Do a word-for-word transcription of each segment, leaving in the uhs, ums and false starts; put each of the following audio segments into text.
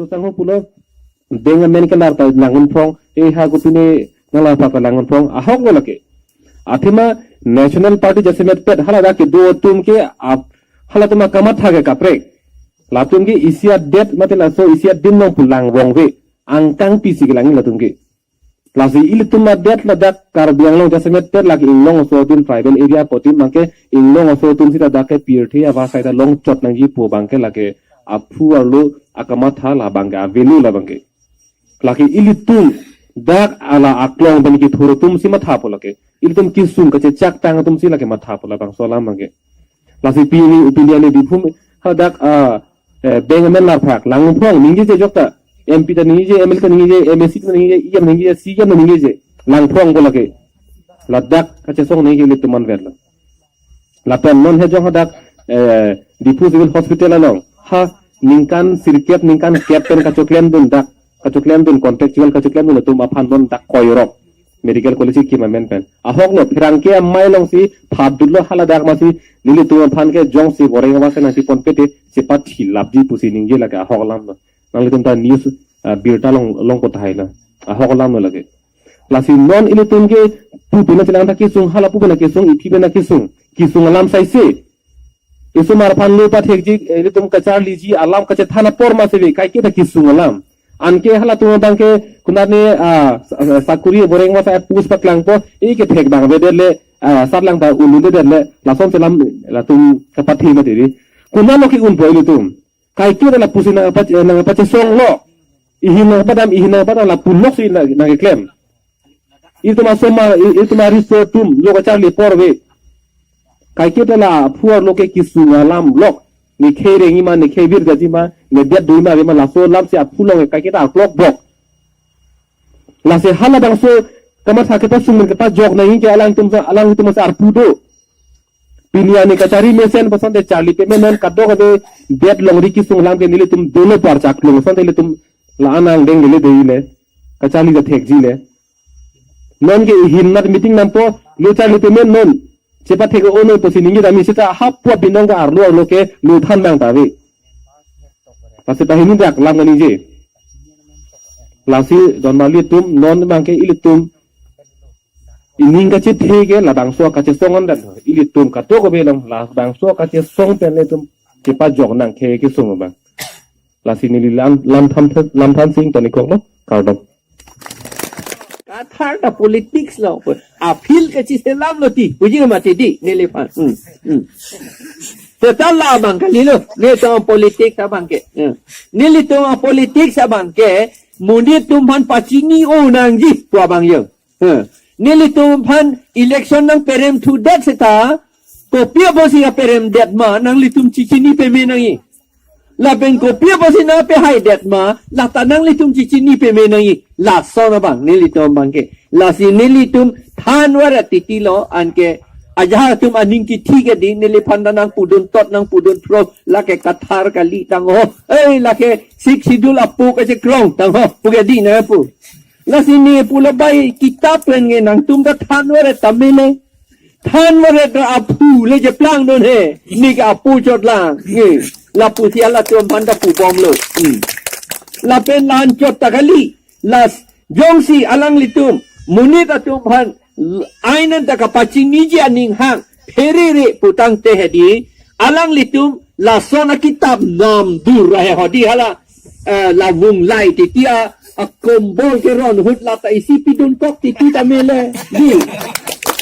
Sangho pulo, deng amen ke lar ta langun phong, e ha kopine nanglar pha ka langun phong, ahok lo lake. Athema National Party jasemet pet hala dak kedo atum ke ap, hala atum akamatha ke kaprek. Latum ke isi adet mate laso isi adim nong pulang vongve. Angkang pisi kelang latum ke. Lasi ilitum adet ladak Karbi Anglong jasemet pet lake inglong aso atum tribal area apot abangke inglong aso atum sita dak ke pirthe ava saida longchot nangji pu abangke lake aphu arlo akamatha labangke avelo labangke. Lake ilitum dak ala aklong pen kethur atum si mathapo lake. Ilitum kesung kachechak tang atum si lake mathapo labangso alam abangke. Lasi pini opinion ni Diphu hadak ah, eh, deng amen lar phak lang phong ningjeje jokta. M P ta ningjeje, M L A ta ningjeje, M A C ta ningjeje, E M ningjeje, C E M ningjeje. Lang phong ko lake. Ladak kachesong ningje ilitum anvetlo. Lapen non he jong hadak eh, Diphu Civil Hospital along ha ningkan sirkep ningkan kep pen kachoklemdun dak kachoklemdun contractual kachoklemdun atum aphan non dak koirok medical college kekim amen pen. Ahok lo pherangke amei alongsi phapdunlo hala dak masi nelitum aphan ke jongsi boreng ava se nangsi ponpete chepathi lapji pusi ningje lake ahok alam lo. Nanglitum ta news ah, birta long long kothailo. Ahok alam lo lake. Lasi non ilitum ke pu pen chelang ta kesung hala pu pen kesung ipi pen kesung. Kesung alam saise. Isomar aphan lo pathekji, eh, ilitum kacharliji, alam kachethan apor ma sebe, kaike ta kesung alam. Anke halatum abangke konatne, ah, sa- ah, sakuri boreng ava sa post paklangpo, e kethek abang avedet le, ah, sar lang ta ulu dedet le, lason selam latum kapathe mati ri. Konatlo ke-unpo ilitum. Kaike ta lapusi nang apa, eh, nang apa chesong lo. Ihin nang padam, ihin nang padam lapu lok si nang, nangkeklem. Itum asomar, i- itum ariso atum, lo kacharli porve. Kaike ta la aphu arlo ke kesung alam lok. Nekhei rengji ma, nekhei virdaji ma, nedet dui ma, ave ma, laso alam si aphu along kaike ta aklok bok. Lasi halabangso kamatha kepasung men kepajok nangji ke alangtum sa, alangtum sa arpu do. Pini ani kachari mesen pasante charli pame non kadokave det longri kesung alam ke nelitum dolo parchak lung pasante ilitum la-an angdeng dele dei le. Kacharli ta thekji le. Non ke ihin nat meeting nampo lo charli pame non. Chepathek-o non pusi ningje dami seta hapua binong ke arlo arlo ke lo than bang ta ave. Lasi pahini dak lam kaningje. Lasi don mali tum non abangke ilitum ining kachethe ke labangso kachesong andan. Ilitum kadokave along labangso kachesong pen ilitum kepajok nangkhe kesung abang. Lasi neli lam lam tham lam than sing toni koklo kardom. Kathar ta politics lo. Apil kachiselam lo ti. Puji mati di neliphan. Hmm. Hmm. Seta labang kalilo. Nelitum politics abangke. Hmm. Nelitum politics abangke. Monit atum aphan pachini-o nangji pu abang yo. Hmm. Nelitum aphan election nangperem thudet seta. Kopi apotsi kaperemdet ma nanglitum chichini pame nangji. Lapen kopi apotsi nangpehaidet ma, lata nanglitum chichini pame nangji. Lason abang, nelitum abangke. Lasi nelitum than varet titi lo, anke ajahak atum aning kithi ke di, neliphan ta nangpudun tot, nangpudun pro, lake Kathar kali tangho. Ei, lake Sixth Schedule apo kachekrong tangho, pu ke di nangpu. Lasi ne pulo bai kitap pen nge nangtum ta than varet tame le. Than varet ra aphu le cheplang dun he. Ne ke aphu chot lang. Nge. Lapusi halatum aphan ta pubomlo. Hmm. Lapen la-an chot ta kali. Lasi jongsi alanglitum. Monit atum aphan. Ain an ta kapachiniji aning hang. Pherere putangte hedi. Alanglitum. Lason akitap namdur ahe hodi hala. Eh, la vunglai titi a, akombol keron ahut lata isi pidun kok titi tame le. Di.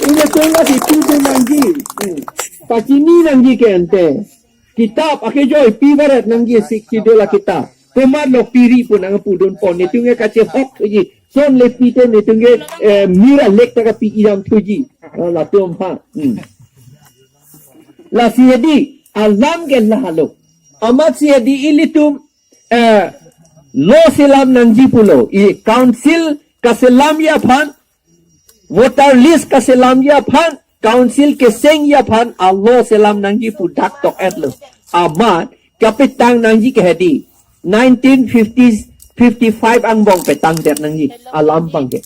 Ilitum la titi dun nangji. Hmm. Pachini nangji ke ante. Kitap akejoi pi varet nangji Sixth Schedule akitap. Komatlo piri pu nangpudunpo netum ke kachehok ji. Son le pite netum ke, eh, mira lek ta kapi idam thuji. Ah, latum aphan. Hmm. Lasi hedi alam ke lahelo. Amatsi hedi ilitum eh, law selam nangji pulo. I council kaselamji aphan, voter list kaselamji aphan, council kesengji aphan, a law selam nangji pu dak tok-et lo. Amat kapetang nangji ke hedi. Nineteen fifty, fifty-five angbong petangdet nangji. Alam abangke.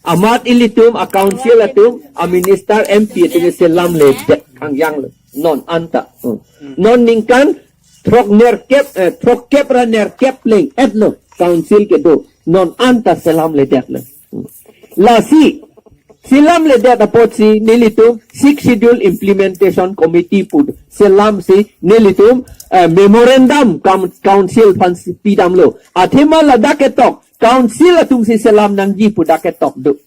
Amat ilitum, a council atum, a minister, M P atum selamledet kangjang lo. Non anta. Hmm. Non ningkan throk nerkep, eh, throkkep ra nerkep pleng etlo council kedo. Non anta selamledetlo. Lasi selamledet apotsi nelitum Sixth Schedule Implementation Committee pu selamsi nelitum, eh, memorandum kam council aphansi pidamlo. Athema ladak ketok council atumsi selam nangji pu dak ketok do.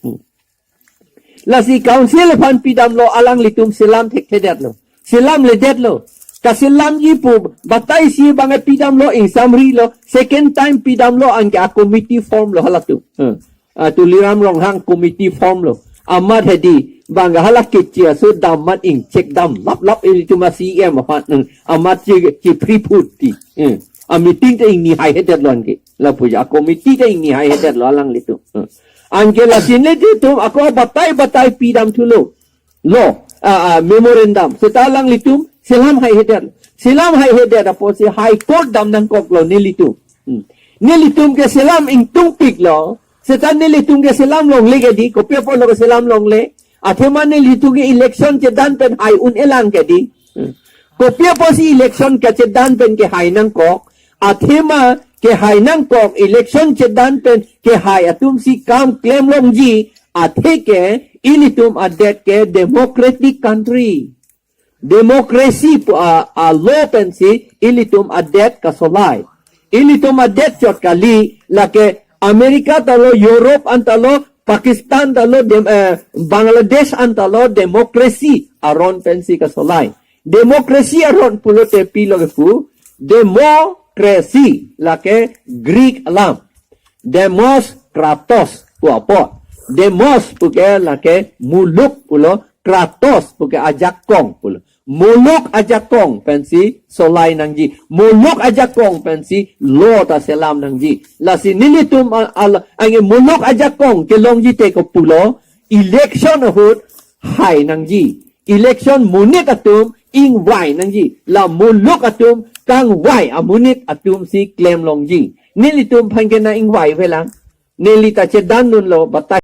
Lasi council aphan pidamlo, alanglitum selam thekthedetlo. Selamledetlo. Kaselamji pu bataisi bang pidamlo, ingsamrilo, second time pidamlo, anke a committee formlo halatum. Hmm. Ah, Tuliram Ronghang committee formlo. Amat hedi, bang hala kechi aso dam amat ingchek dam laplap ilitum a C M aphan. Hmm. Amat che, che free food ti. Hmm. A meeting te ingni haihedetlo anke. Lapuji a committee te ingni haihedetlo alanglitum. Hmm. Anke lasi nelitum ako batai batai pidamthulo. Lo, ah, ah, memorandum. Seta alanglitum selam haihedet. Selam haihedet apotsi High Court dam nangkoklo nelitum. Hmm. Nelitum ke selam ingtungpiklo. Seta nelitum ke selam longle ke di, kopi apotlo ke selam longle. Athema nelitum ke election chedan pen hai un-elang ke di. Hmm. Kopi apotsi election kechedan pen kehai nangkok. Athema kehai nangkok, election chedan pen kehai atumsi kam klemlongji. Atheke ilitum adet ke democratic country. Democracy pu a, a law pensi ilitum adet kasolai. Ilitum adet chot kali, lake America talo, Europe antalo, Pakistan talo, dem, eh, Bangladesh antalo, democracy aron pensi kasolai. Democracy aron pulote pilo kepu, democracy lake Greek alam. Demos kratos pu apot. Demos puke lake muluk pulo, kratos puke ajakong pulo. Muluk ajakong pensi solai nangji. Muluk ajakong pensi law ta selam nangji. Lasi nelitum al, al, ange muluk ajakong kelongji te kopulo, election ahut hai nangji. Election monit atum ingvai nangji. La muluk atum kangvai amonit atumsi klemlongji. Nelitum aphan ke nang ingvai velang. Neli ta chedandunlo, batai